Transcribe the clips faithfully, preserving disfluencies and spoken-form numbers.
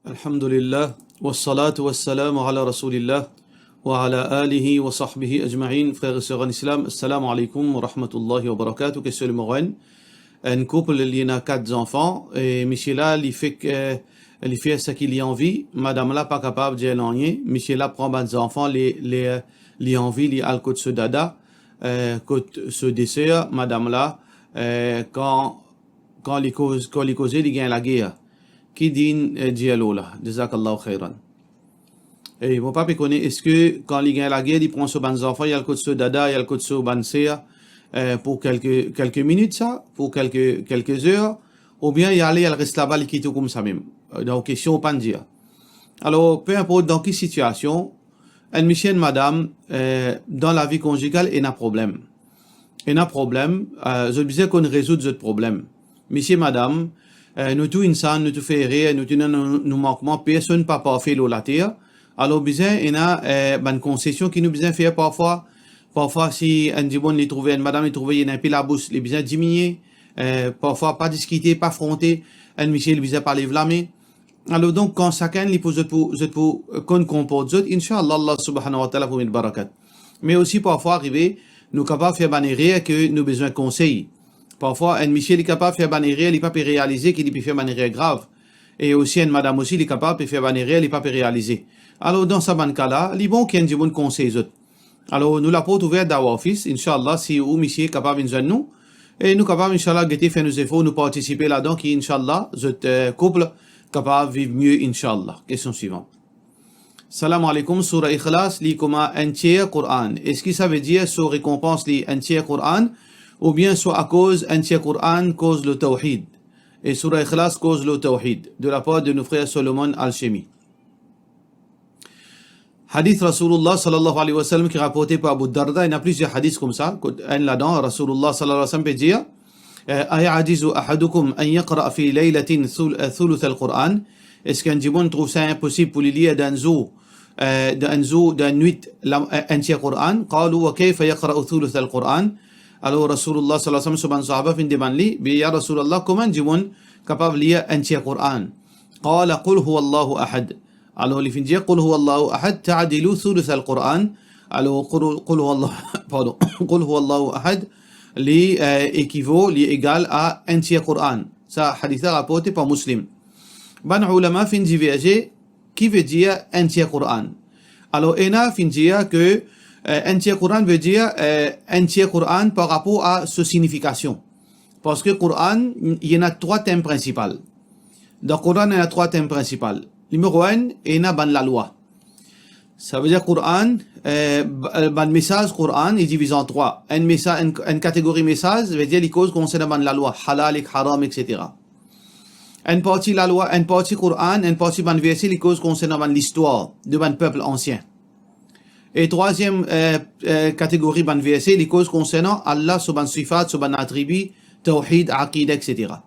Alhamdulillah, wassalatu wassalamu ala Rasoulillah, wa ala alihi wa sahbihi ajmain. Frer e ser an Islam, assalamu alaikum wa rahmatullahi wa barakatuh. Kestion nimero enn. Enn koup, li ena kat zanfan, e misie la, li fek, eh, li fer seki li anvi, madam la pa kapav dir nanye, misie la pran bann zanfan, li, li, li anvi, li al kot so dada, eh, kot so deser, madam la, eh, kan, kan li koz, kan li koze, li gagn lager. Ki din, eh, dir lor la? Jazakallahu khairan. E mo pa pe kone, eski kan li gagn lager, li pran so bann zanfan, li al kot so dada, li al kot so bann ser, eh, pou kelke, kelke minit sa, pou kelke, kelke zer, oubien li ale, li al res laba, li kit ou koumsa mem? Eh, donk, kestion ou pa'nn dir. Alor, pe inport dan ki sitiasion, enn misie, enn madam, eh, dan lavi konjigal, ena problem. Ena problem, eh, zot bizin konn rezoud zot problem. Misie, madam, eh, nou tou insan, nou tou fer erer, nou tou ena nou, nou mankman, personn pa parfe lor later. Alor, bizin ena, eh, bann konsesion ki nou bizin fer parfwa. Parfwa, si enn dimoun li trouve, enn madam li trouve li ena inpe labous, li bizin diminie. Eh, parfwa, pa diskite, pa fronte. Enn misie, li bizin pa lev lame. Alor donk, kan sakenn li pou zot pou, zot pou, eh, konn konport zot, inshallah, Allah subhanahu wa ta'ala pou met barakat. Me osi, parfwa arive, nou kapav fer bann erer ke nou bizin konsey. Parfwa, enn misie, li kapav fer bann erer, li pa pe realize ki li pe fer bann erer grav. E osi, enn madam osi, li kapav pe fer bann erer, li pa pe realize. Alor, dan sa bann ka la, li bon ki enn dimoun konsey zot. Alor, nou laport ouver Dawah Office, inshallah, si ou misie kapav vinn zwenn nou, e nou kapav, inshallah, gete fer nou zefor, nou partisipe ladan, ki, inshallah, zot, eh, koup kapav viv mie, inshallah. Kestion swivan. Salam alaikum, Soura Ikhlas, li kouma enn tier Koran. Eski sa ve dir so rekonpans li enn tier Koran, oubien so akoz enn tier Koran koz lor tawhid? E Soura Ikhlas koz lor tawhid, de la part de nou frer Solomon Alchemi. Hadith Rasoulillah sallallahu alayhi wa sallam ki raporte par Abu Darda, ena plizier hadith koumsa, kot enn ladan, Rasoulillah sallallahu alayhi wa sallam pe dir, eh, "Aya'jizu ahadukum an yaqra'a fi laylatin thul-, eh, thuluth al-Qur'an?" Eski enn dimoun trouv sa inposib pou li lir dan enn zour, eh, dan enn zour, dan enn nwit, la, eh, enn tier Qur'an? Qalu, "Wa kayfa yaqra'u thuluth al-Qur'an?" Alor, Rasoulillah sallallahu alayhi wa sallam, so bann sahaba finn demann li, "Be, ya Rasoulillah, kouma enn dimoun kapav lir enn tier Qur'an?" Qala, "Qul huwallahu ahad." Alor, li finn dir, "Qul huwallahu ahad ta'dilu thuluth al-Qur'an." Alor, qul, qul huwallahu, pardon, "Qul huwallahu ahad", li, eh, ekivo, li egal a enn tier Qur'an. Sa hadith la raporte par Muslim. Bann oulama finn diverze, ki ve dir enn tier Qur'an. Alor, ena finn dir ke, eh, enn tier Qur'an ve dir, eh, enn tier Qur'an par rapor a so signifikasion. Parski Qur'an, ena trwa tem prinsipal. Dan Qur'an, ena trwa tem prinsipal. Nimero enn, ena bann lalwa. Sa ve dir Qur'an, eh, ba-, bann mesaz Qur'an, li diviz an trwa. Enn mesa-, enn, enn kategori mesaz, ve dir li koz konsernan bann lalwa, halal ek haram, et cetera. Enn parti lalwa, enn parti Qur'an, enn parti bann verse, li koz konsernan bann listwar de bann pep ansien. E trwaziem, eh, eh, kategori bann verse, li koz konsernan Allah, so bann sifat, so bann atribi, tawhid, aqida, et cetera.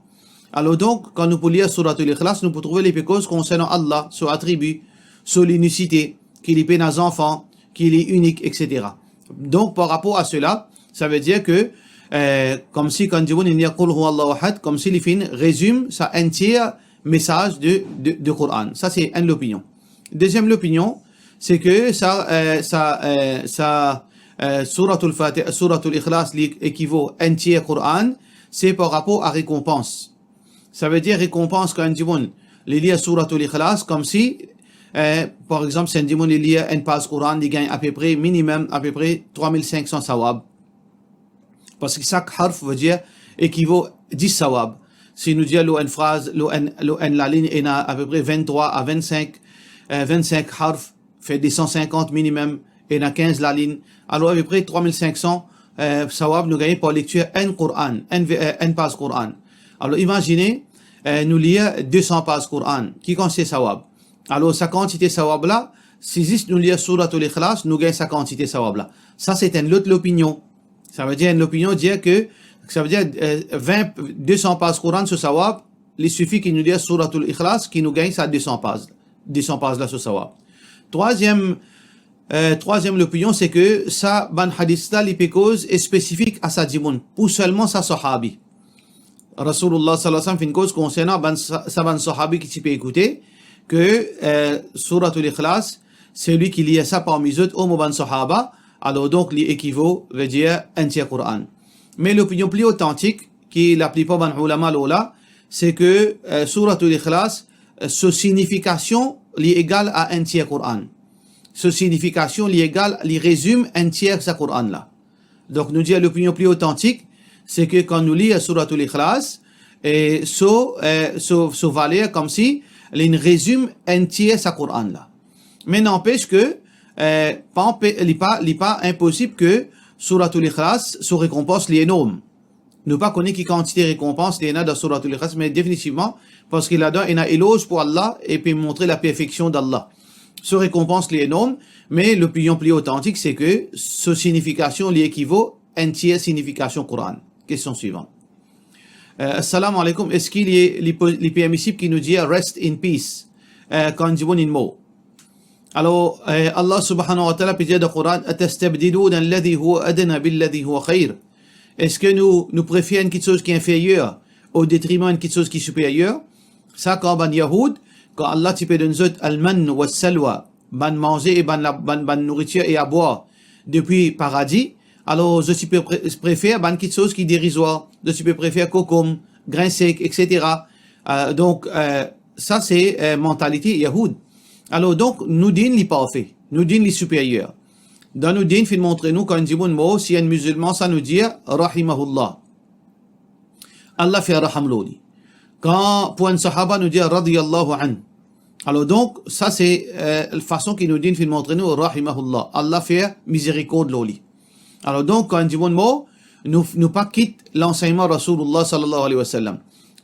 Alor donk, kan nou pou lir Souratul Ikhlas, nou pou trouve li pe koz konsernan Allah, so atribi, so linisite, ki li pena zanfan, ki li inik, et cetera. Donk, par rapor a sela, sa ve dir ke, eh, koumsi kan dimoun inn lir Qul huwallahu ahad, koumsi li finn rezim sa enn tier mesaz de, de, de Qur'an. Sa se enn lopinion. Deziem lopinion, se ke sa, eh, sa, eh, sa, eh, Souratul Fati-, Souratul Ikhlas, li ekivo enn tier Qur'an, se par rapor a rekonpans. Sa ve dir rekonpans kan enn dimoun li lir Souratul Ikhlas, koumsi, eh, par exanp, si enn dimoun li lir enn paz Qur'an, li gagn apepre, minimem, apepre trwa mil sink san sawab. Parski sak harf ve dir, ekivo dis sawab. Si nou dir lor enn fraz, lor enn, lor enn lalinn, ena apepre venntrwa a vennsink, eh, vennsink harf, fer de san sinkant minimem, ena kinz lalinn. Alor, apepre trwa mil sink san, eh, sawab nou gagne par lektir enn Qur'an, enn ve-, eh, enn paz Qur'an. Alor, imazine, eh, nou lir de san paz Qur'an, ki kantite sawab? Alor, sa kantite sawab la, si zis nou lir Souratul Ikhlas, nou gagn sa kantite sawab la. Sa, se enn lot lopinion. Sa ve dir, enn lopinion dir ke, sa ve dir, eh, vin, de san paz Qur'an so sawab, li sifi ki nou lir Souratul Ikhlas, ki nou gagn sa de san paz, de san paz la so sawab. Trwaziem, eh, trwaziem lopinion, se ke sa bann hadith la, li pe koz spesifik a sa dimoun, pou selman sa sahabi. Rasoulillah sallallahu alayhi wa sallam finn koz konsernan bann sa-, sa bann sahabi ki ti pe ekoute, ke, eh, Souratul Ikhlas, selwi ki lir sa parmi zot, o mo bann sahaba, alor donk li ekivo, vedir enn tier Koran. Me lopinion pli otantik, ki laplipar bann oulama lor la, se ke, eh, Souratul Ikhlas, eh, so signifikasion, li egal a enn tier Koran. So signifikasion, li egal, li rezim enn tier sa Koran la. Donk nou dir lopinion pli otantik, se ke kan nou lir Souratul Ikhlas, e so, eh, so, so valer koumsi linn rezim enn tier sa Koran la. Me nanpes ke, eh, pa anpe-, li pa, li pa inposib ke Souratul Ikhlas, so rekonpans li enorm. Nou pa kone ki kantite rekonpans li ena dan Souratul Ikhlas, me definitivman, parski ladan ena eloz pou Allah epi montre laperfeksion d'Allah. So rekonpans li enorm, me lopinion pli otantik, se ke so signifikasion li ekivo enn tier signifikasion Koran. Kestion swivan. Eh, assalamu alaikum. Eski li, li po-, li permisib ki nou dir rest in peace, eh, kan dimoun inn mor? Alor, eh, Allah subhanahu wa ta'ala pe dir dan Koran, "Atastabdiluna alladhi huwa adna billadhi huwa khair." Eski nou, nou prefer enn kiksoz ki inferier o detriman enn kiksoz ki superier? Sa kan bann Yahoud, kan Allah ti pe donn zot al-mann wa salwa, bann manze e bann la-, bann, bann nouritir e abwar depi paradi, alor zot ti pe pre-, prefer bann kiksoz ki derizwar, zot ti pe prefer kokom, grin sek, et cetera. Eh, donk, eh, sa se, eh, mantalite Yahoud. Alor donk, nou din li parfe, nou din li superier. Dan nou din finn montre nou kan enn dimoun mor, si enn mizilman, sa nou dir, "Rahimahullah." Allah fer raham lor li. Kan pou enn sahaba, nou dir, "Radiyallahu anhu." Alor donk, sa se, eh, fason ki nou din finn montre nou, "Rahimahullah." Allah fer mizerikord lor li. Alor donk, kan enn dimoun mor, nou, nou pa kit lansegnman Rasoulillah sallallahu alayhi wa sallam.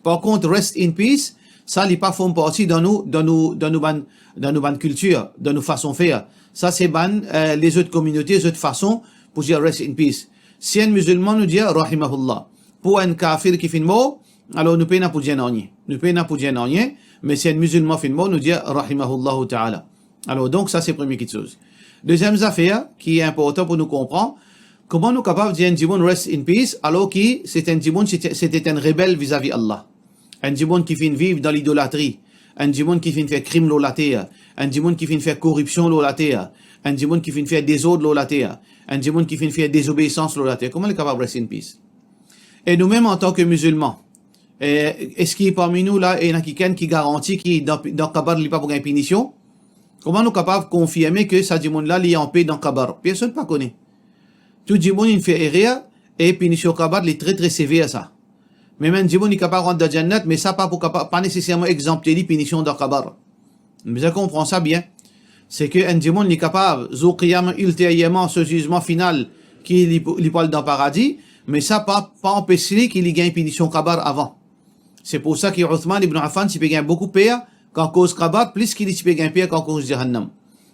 Par kont, rest in peace, sa li pa form parti dan nou, dan nou, dan nou bann, dan nou bann kiltir, dan nou fason fer. Sa se bann, eh, lezot kominote, zot fason pou dir rest in peace. Si enn mizilman, nou dir rahimahullah. Pou enn kafir ki finn mor, alor nou pena pou dir nanye. Nou pena pou dir nanye, me si enn mizilman finn mor, nou dir rahimahullahu ta'ala. Alor donk, sa se premie kiksoz. Deziem zafer ki inportan pou nou konpran, kouma nou kapav dir enn dimoun rest in peace, alor ki se enn dimoun, se, se enn rebel vizavi Allah. Enn dimoun ki finn viv dan lidolatri, enn dimoun ki finn fer krim lor later, enn dimoun ki finn fer koripsion lor later, enn dimoun ki finn fer dezord lor later, enn dimoun ki finn fer dezobeisans lor later. Kouma li kapav rest in peace? E nou mem antan ki mizilman, eh, eski parmi nou la, ena kikenn ki garanti ki dan, dan kabar li pa pou gagn pinision? Kouma nou kapav konfirme ki sa dimoun la, li anpe dan kabar? Personn pa kone. Tou dimoun inn fer erer, e pinision kabar li tre, tre sever sa. Mem enn dimoun li kapav rant dan Jannat, me sa pa pou kapa-, pa neseserman exanpte li pinision dan kabar. Nou bizin konpran sa bien. Se ki enn dimoun li kapav, zour Qiyam, ilterierman, so zizman final, ki li pou, li pou al dan paradi, me sa pa, pa anpes li ki li gagn pinision kabar avan. Se pou sa ki Uthman ibn Affan ti pe gagn boukou per kan koz kabar, plis ki li ti pe gagn per kan koz Jahannam.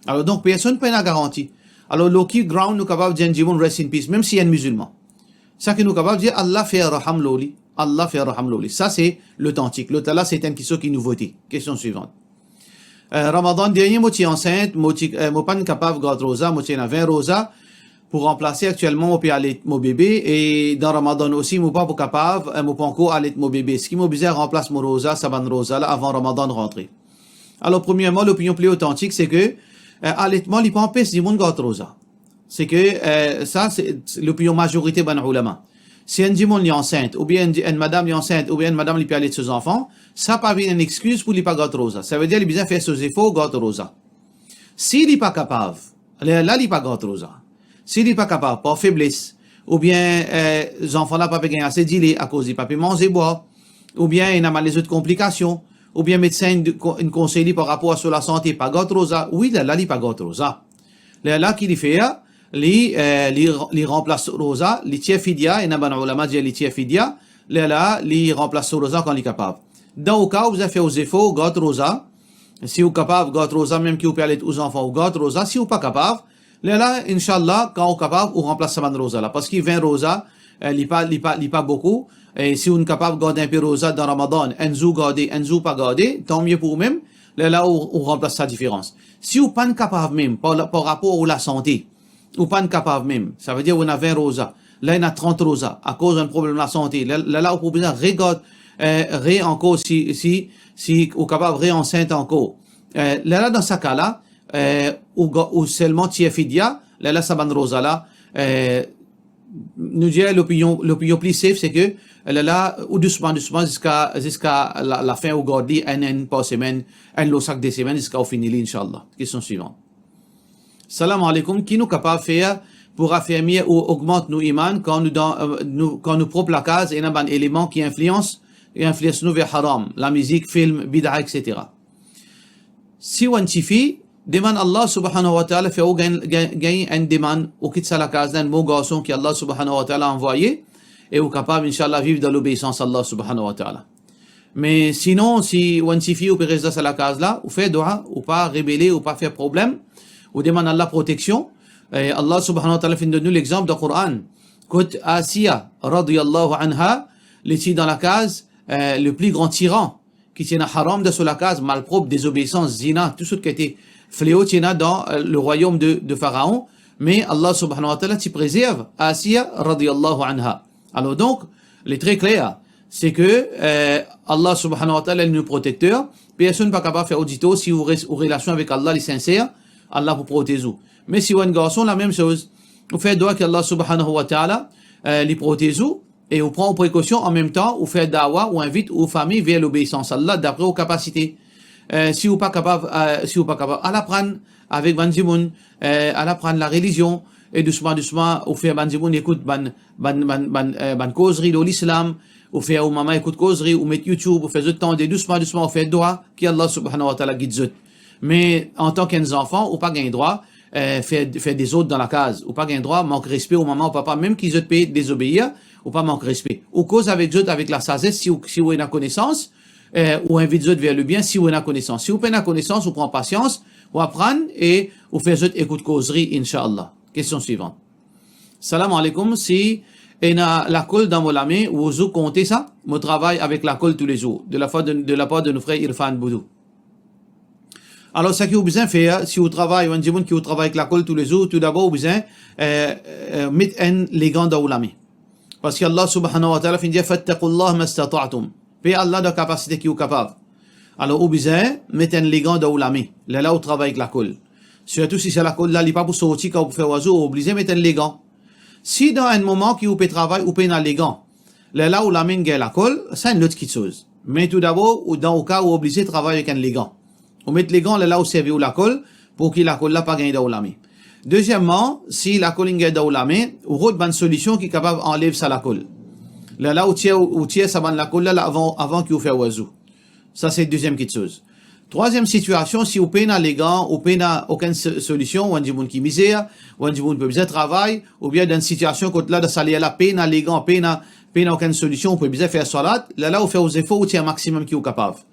Alor donk, personn pena garanti. Alor, lor ki ground nou kapav dir enn dimoun rest in peace, mem si enn mizilman? Sa ki nou kapav dir, Allah fer raham lor li. Allah fer raham lor li. Sa se lotantik. Lot la, se enn kiksoz ki nouvote. Kestion swivan. Eh, Ramadan dernie, mo ti ansint, mo ti, eh, mo pa'nn kapav gard roza, mo ti ena vin roza pou ranplase. Aktielman, mo pe alet mo bebe, e dan Ramadan osi, mo pa pou kapav, eh, mo pa ankor alet mo bebe. Eski mo bizin ranplas mo roza, sa bann roza la, avan Ramadan rantre? Alor, premierman, lopinion pli otantik, se ki, eh, aletman, li pa anpes dimoun gard roza. Se ki, eh, sa, se, se lopinion mazorite bann oulama. Si enn dimoun li ansint, oubien enn, enn madam li ansint, oubien enn madam li pe alet so zanfan, sa pa vinn enn exkiz pou li pa gard roza. Savedir li bizin fer so zefor gard roza. Si li pa kapav, lerla li pa gard roza. Si li pa kapav, par febles, oubien, eh, zanfan la pa pe gagn ase dile akoz li pa pe manze, bwar, oubien ena bann lezot konplikasion, oubien medsin inn, inn konsey li par rapor a so lasante, pa gard roza, wi, lerla li pa gard roza. Lerla ki li fer, li, eh, li, li ranplas so roza, li tir fidya, ena bann oulama dir li tir fidya, lerla li ranplas so roza kan li kapav. Dan ou ka, ou bizin fer ou zefor, ou gard roza. Si ou kapav gard roza, mem ki ou pe alet ou zanfan, ou gard roza. Si ou pa kapav, lerla, inshallah, kan ou kapav, ou ranplas sa bann roza la. Parski vin roza, eh, li pa, li pa, li pa boukou. E si ou'nn kapav gard inpe roza dan Ramadan, enn zour garde, enn zour pa garde, tanmie pou oumem, lerla ou, ou ranplas sa diferans. Si ou pa'nn kapav mem, par, par rapor ou lasante, ou pa'nn kapav mem, savedir ou ena vin roza, la ena trant roza, akoz enn problem lasante, la, la, la ou pou bizin regard, eh, re ankor si, si, si ou kapav re ansint ankor. Eh, lerla dan sa ka la, eh, ou ga-, ou selman tir fidya, lerla sa bann roza la, eh, nou dir lopinion, lopinion pli safe, se ke, eh, lerla ou dousman, dousman, ziska, ziska la, lafin ou gard li enn, enn par semenn, enn lor sak de semenn, ziska ou fini li, inshallah. Kestion swivan. Salam aleykoum, ki nou kapav fer pou raffermir ou ogmant nou iman kan nou dan, eh, nou, kan nou prop lakaz ena bann eleman ki inflians, inflians nou ver haram, lamizik, film, bida, et cetera. Si ou enn tifi, demann Allah subhanahu wa ta'ala fer ou gagn, gagn, gagn enn demann, ou kit sa lakaz la, enn bon garson ki Allah subhanahu wa ta'ala anvwaye, e ou kapav, inshallah, viv dan lobeisans Allah subhanahu wa ta'ala. Me sinon, si ou enn tifi, ou pe res dan sa lakaz la, ou fer dua, ou pa rebele, ou pa fer problem, ou demann Allah proteksion. E Allah subhanahu wa ta'ala finn donn nou lexanp dan Koran, kot Asiya, radiyallahu anha, li ti dan lakaz, eh, le pli gran tiran, ki ti ena haram dan so lakaz, malprop, dezobeisans, zina, tou sort kalite fleo ti ena dan, eh, le rwayom de, de Faraon, me Allah subhanahu wa ta'ala ti prezerv Asiya radiyallahu anha. Alor donk, li tre kler, se ke, eh, Allah subhanahu wa ta'ala li nou protekter, personn pa kapav fer ou ditor, si ou res-, ou relasion avek Allah li sinser, Allah pou protez ou. Me si ou enn garson, lamem soz, ou fer dua ki Allah subhanahu wa ta'ala, eh, li protez ou, e ou pran ou prekosion, anmemtan ou fer dawa, ou invit ou fami ver lobeisans Allah dapre ou kapasite. Eh, si ou pa kapav, eh, si ou pa kapav, al aprann avek bann dimoun, eh, al aprann larelizion, e dousman, dousman, ou fer bann dimoun ekout bann, bann, bann, bann, eh, bann kozri lor Lislam, ou fer ou mama ekout kozri, ou met YouTube, ou fer zot tande, dousman, dousman, ou fer dua ki Allah subhanahu wa ta'ala gid zot. Me antan ki enn zanfan, ou pa gagn drwa, eh, fer, fer dezord dan lakaz. Ou pa gagn drwa mank respe ou mama ou papa, mem ki zot pe dezobeir, ou pa mank respe. Ou koz avek zot avek lasazes, si ou, si ou ena konesans, eh, ou invit zot ver lebien, si ou ena konesans. Si ou pena konesans, ou pran pasians, ou aprann e ou fer zot ekout kozri, inshallah. Kestion swivan. Salam aleykoum, si ena lakol dan mo lame, ou zou konte sa? Mo travay avek lakol toulezour. De la part de, de la part de nou frer Irfan Boudou. Alor, seki ou bizin fer, si ou travay, ou enn dimoun ki ou travay ek lakol toulezour, toudabor ou bizin, eh, eh, met enn legan dan ou lame. Parski Allah subhanahu wa ta'ala finn dir, "Fattaqullaha mastata'tum." Per Allah dan kapasite ki ou kapav. Alor, ou bizin met enn legan dan ou lame, lerla ou travay ek lakol. Sirtou si sa lakol la, li pa pou sorti kan ou pou fer wazou, ou oblize met enn legan. Si dan enn moman ki ou pe travay, ou pena legan, lerla ou lame inn gagn lakol, sa enn lot kitsoz. Me toudabor, ou dan ou ka, ou oblize travay ek enn legan. Ou met legan, lerla ou servi ou lakol, pou ki lakol la pa gagn dan ou lame. Dezieman, si lakol inn gagn dan ou lame, ou rod bann solision ki kapav anlev sa lakol. Lerla ou tir, ou tir sa bann lakol la, la avan, avan ki ou fer wazou. Sa se deziem kitsoz. Trwaziem sitiasion, si ou pena legan, ou pena okenn so-, solision, ou enn dimoun ki mizer, ou enn dimoun pe bizin travay, oubien dan enn sitiasion kot la, dan sa ler la, pena legan, pena, pena okenn solision, ou pe bizin fer swalat, lerla ou fer ou zefor, ou tir maximum ki ou kapav.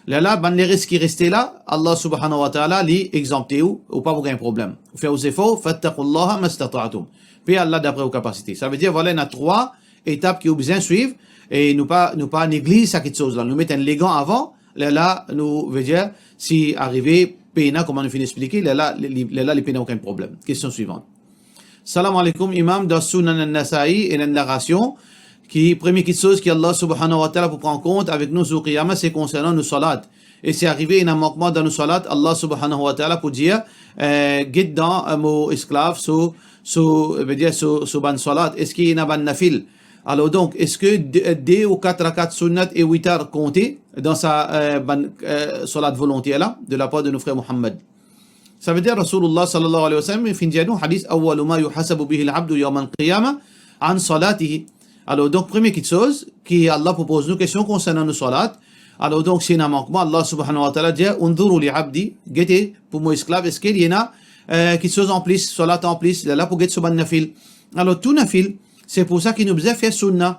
Lerla, bann leres ki reste la, Allah subhanahu wa ta'ala, li exanpte ou, ou pa pou gagn problem. Ou fer ou zefor, "Fattaqullaha mastata'tum." Per Allah dapre ou kapasite. Savedir, vwala, ena trwa etap ki ou bizin swiv, e nou pa, nou pa negliz sa kitsoz la. Nou met enn legan avan, lerla, nou, vedir, si arive pena, kouma nou finn explike, lerla, li, lerla, li pena okenn problem. Kestion swivan. Salam aleykoum, Imam, dan Sunan An-Nasai, ena enn narasion ki, premie kitsoz ki Allah subhanahu wa ta'ala pou pran kont avek nou zour qiyama, se konsernan nou salat. E si arive ena mankman dan nou salat, Allah subhanahu wa ta'ala pou dir, eh, "Get dan, eh, mo esklav, so, so, vedir so, so bann salat, eski ena bann nafil?" Alor donk, eski de, de ou kat rakat sunnat e witar konte dan sa, eh, bann, eh, salat volonter la, de la part de nou frer Muhammad? Savedir Rasoulullah sallallahu alayhi wa sallam finn dir nou hadis, "Awwalu ma yuhasabu bihi al-abdu yawm al-qiyamah an salatihi." Alor donk, premie kitsoz ki Allah pou poz nou kestion konsernan nou salat. Alor donk, si ena mankman, Allah subhanahu wa ta'ala dir, "Unzuru li abdi", gete pou mo esklav, eski li ena, eh, kitsoz anplis, salat anplis, lerla pou get so bann nafil. Alor, tou nafil, se pou sa ki nou bizin fer sunna.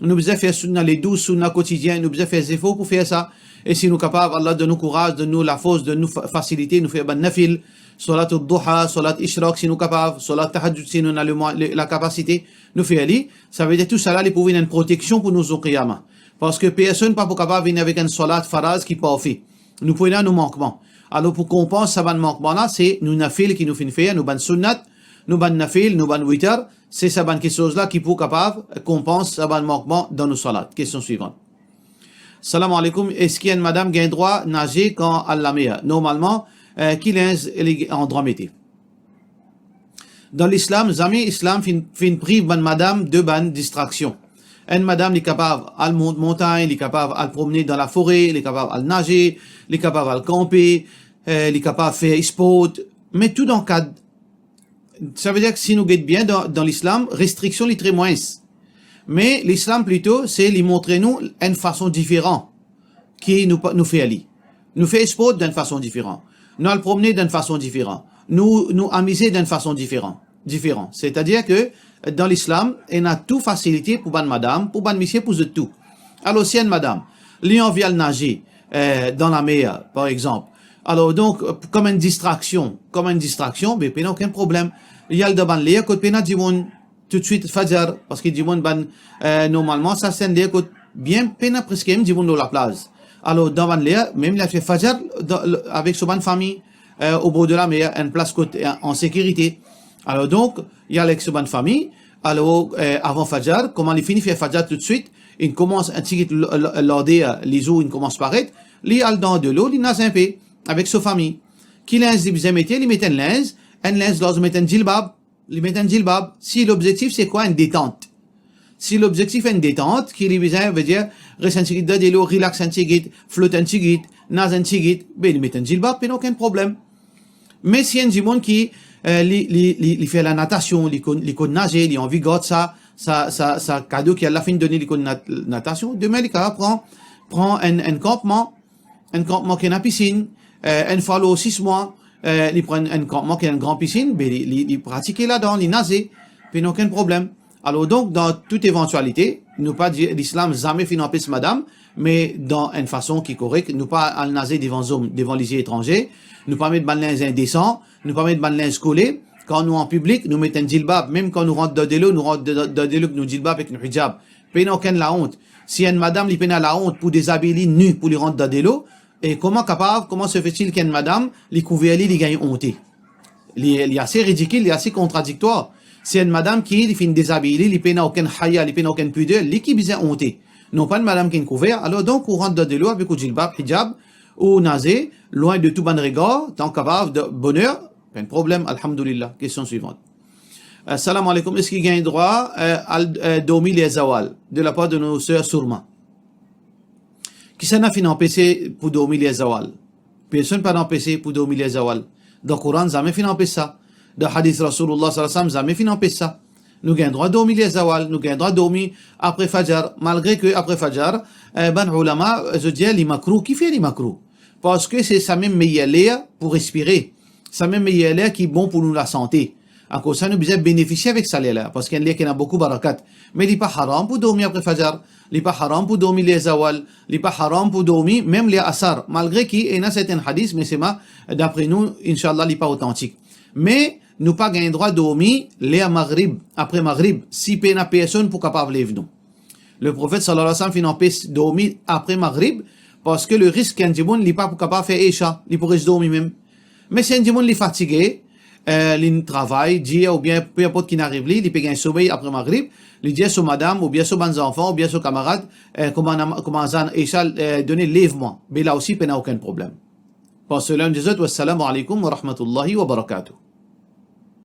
Nou bizin fer sunna, le douz sunna kotidien, nou bizin fer zefor pou fer sa. E si nou kapav, Allah donn nou kouraz, donn nou lafors, donn nou fa-, fasilite, nou fer bann nafil, salat ad-duha, salat ishraq, si nou kapav, salat tahajjud, si nou ena le mwa-, le, lakapasite, nou fer li. Savedir tousala, li pou vinn enn proteksion pou nou zour qiyama. Parski personn pa pou kapav vinn avek enn salat faraz ki parfe. Nou pou ena nou mankman. Alor, pou konpans sa bann mankman la, se nou nafil ki nou finn fer, nou bann sunnat, nou bann nafil, nou bann witar, se sa bann kitsoz la ki pou kapav konpans sa bann mankman dan nou salat. Kestion swivan. Salam aleykoum, eski enn madam gagn drwa naze kan al lamer? Normalman, eh, ki linz li an drwa mete? Dan Lislam, zame Islam finn, finn priv bann madam de bann distraksion. Enn madam, li kapav al mont montagn, li kapav al promne dan lafore, li kapav al naze, li kapav al kanpe, eh, li kapav fer sport, me tou dan kad. Savedir ki si nou get bien dan, dan Lislam, restriksion li tre mwins. Me Lislam plito, se li montre nou enn fason diferan ki nou pa, nou fer li. Nou fer sport dan enn fason diferan. Nou al promne dan enn fason diferan. Nou, nou amize dan enn fason diferan, diferan. Setadir ke dan Lislam, ena tou fasilite pou bann madam, pou bann misie, pou zot tou. Alor, si enn madam, li anvi al naze, eh, dan lamer, par exanp. Alor, donk, kom enn distraksion, kom enn distraksion, be, pena okenn problem. Li al dan bann ler kot pena dimoun, toutswit fajar, parski dimoun bann, eh, normalman, sa se enn ler kot bien pena preske mem dimoun lor laplaz. Alor, dan bann ler, mem li al fer fajar dan, avek so bann fami, eh, obor de lamer, enn plas kot, eh, an sekirite. Alor, donk, li al avek so bann fami. Alor, eh, avan fajar, kouma li fini fer fajar toutswit, inn koumans enn tigit l-, l-, larder, lizour inn koumans paret, li al dan delo, li naze inpe avek so fami. Ki linz li bizin mete? Li met enn linz, enn linz larz, met enn jilbab, li met enn jilbab. Si lobzektif se kwa? Enn detant. Si lobzektif enn detant, ki li bizin, vedir, res enn tigit dan delo, relax enn tigit, flot enn tigit, naz enn tigit, be, li met enn jilbab, pena okenn problem. Me si enn dimoun ki, eh, li, li, li, li fer lanatasion, li konn, li konn naze, li anvi gard sa, sa, sa, sa kado ki Allah finn donn li, li konn nat-, natasion, demin li kapav pran, pran enn, enn kanpman, enn kanpman ki ena pisinn, eh, enn fwa lor sis mwa, eh, li pran enn kanpman ki ena enn gran pisinn, be li, li, li pratike ladan, li naze, pena okenn problem. Alor donk, dan tout evantialite, nou pa dir, Lislam zame finn anpes madam, me dan enn fason ki korek, nou pa al naze devan zom, devan lizie etranze, nou pa met bann linz indesan, nou pa met bann linz kole. Kan nou an piblik, nou met enn jilbab, mem kan nou rant dan delo, nou rant dan, dan delo ek nou jilbab ek nou hijab. Pena okenn laont. Si enn madam, li pena laont pou dezabiy li ni pou li rant dan delo, e kouma kapav, comment se fait-il ki enn madam, li kouver li, li gagn onte? Li, li ase ridikil, li ase kontradiktwar. Si enn madam ki, li finn dezabiy li, li pena okenn haya, li pena okenn pider, li ki bizin onte? Non pa enn madam ki inn kouver. Alor donk, ou rant dan delo avek ou jilbab, hijab, ou naze, lwin de tou bann regar, tan kapav, de boner, pa enn problem, alhamdoulillah. Kestion swivant. Eh, salam aleykoum, eski gagn drwa, eh, al, eh, dormi ler zawal, de lapar de nou ser Sourma? Kisannla finn anpese pou dormi ler zawal? Personn pa anpese pou dormi ler zawal. Dan Koran, zame finn anpes sa. Dan hadis Rasoulullah sallallahu alayhi wa sallam, zame finn anpes sa. Nou gagn drwa dormi ler zawal, nou gagn drwa dormi apre fajar, malgre ke apre fajar, eh, bann oulama, zot dir li makrouh. Kifer li makrouh? Parski se samem meyer ler pou respire. Samem meyer ler ki bon pou nou lasante. Akoz sa, nou bizin benefisie avek sa ler la, parski enn ler ki ena boukou barakat. Me li pa haram pou dormi apre fajar, li pa haram pou dormi ler zawal, li pa haram pou dormi mem ler asar, malgre ki ena sertenn hadis, me sema, dapre nou, inshallah, li pa otantik. Me nou pa gagn drwa dormi ler magrib, apre magrib, si pena personn pou kapav lev nou. Leprofet sallallahu alayhi wa sallam finn anpes dormi apre magrib, parski le risk ki enn dimoun, li pa pou kapav fer isha, li pou res dormi mem. Me si enn dimoun li fatige, eh, li travay dir oubien pe inport ki inn ariv li, li pe gagn somey apre magrib, li dir so madam, oubien so bann zanfan, oubien so kamarad, eh, kouma na-, kouma azan isha, eh, done, lev mwa. Be la osi, pena okenn problem. Pran soin de zot, wassalamu aleykoum wa rahmatullahi wa barakatuh.